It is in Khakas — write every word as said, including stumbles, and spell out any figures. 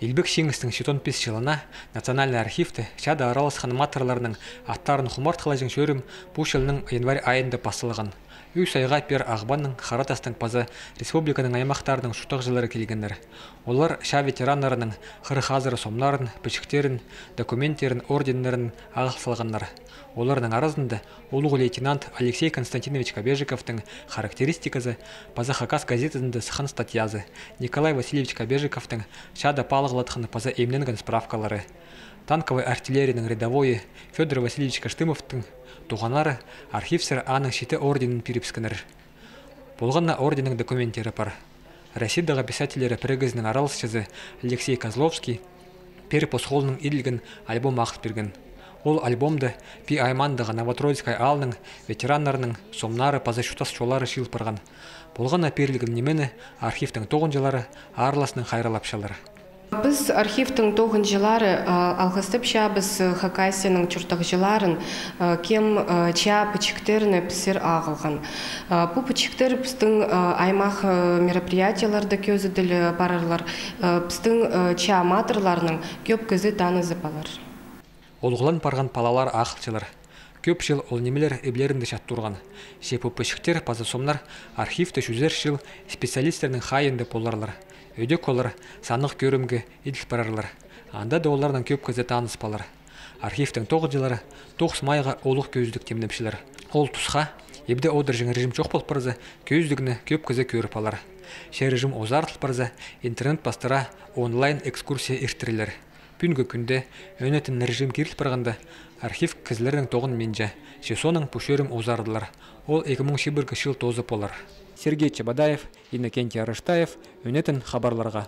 Илбек Чиңістің читон пис чылына Национальный архивте чаада араласхан матырларның аттарын хумартхылаҷаң чӧрім пу чылның январь айында пасталған. Ӱс айға пеер Ағбанның, Харатастың паза республиканың аймахтарының чуртағҷылары килгеннер. Олар чаа ветераннарының хырых азыра сомнарын, пічіктерін, документтерін, орденнерін ағыл салғаннар. Оларның аразында улуғ лейтенант Алексей Константинович Кобежиковтың характеристиказы паза Хакас газетазында сыххан статьязы, Николай Васильевич Кобежиковтың чаада палығлатхан паза имненген справкалары, танковай артиллерияның рядовойы Фёдор Васильевич Кыштымовтың туғаннары архивсер аның читі орденін пирібіскеннер. Полған на орденнің документтері пар. Россиядағы писательлері пірігізінің араласчызы Алексей Козловский пеер пос холынаң иділген альбом ағыл пирген. Ол альбомда Пии аймаандағы Новотроицкай аалның ветераннарының сомнары паза чуртас чоллары чыыл парған. Полған на пирілген нимені архивтің тоғынҷылары аарластынаң хайраллапчалар. Піс, архивтің тоғынҷылары, а, алғыстапчабыс, а, Хакасияның чуртағҷыларын, а, кем, а, чаа пічіктерні пісер ағылған. А, пу пічіктер пістің, а, аймах, а, мероприятиелерде кӧзіділ парарлар, а, пістің, а, чаа матырларның кӧп кізі танызып алар. Олғлан парған палалар ағылчалар. Кӧп чыл ол нимелер иблерінде чат турған. Че пу пічіктер паза сомнар архивте чӱзер чыл специалистернің хайиинда поларлар. Ӧдек олар саннығ кӧрімге иділ парарлар. Анда даа оларнаң кӧп кізі таныс полар. Архивтің тоғынҷылары тоғыс майға улуғ кӧзідіг тимнепчелер. Ол тусха, ибде одырҷаң режим чох пол парза, кӧзідігні кӧп кізі кӧріп алар. Че режим узаратыл парза, интернет пастыра онлайн экскурсия иртірерлер. Пӱӱнгі кӱнде ӧнетін режим киріл парғанда, архив кізілернің тоғынминча, че соонаң пу чӧрім узарадылар. Ол ікі муң чибіргі чыл тоозы полар. Сергей Чебодаев, Иннокентий Арыштаев, Ӧнетін хабарларға.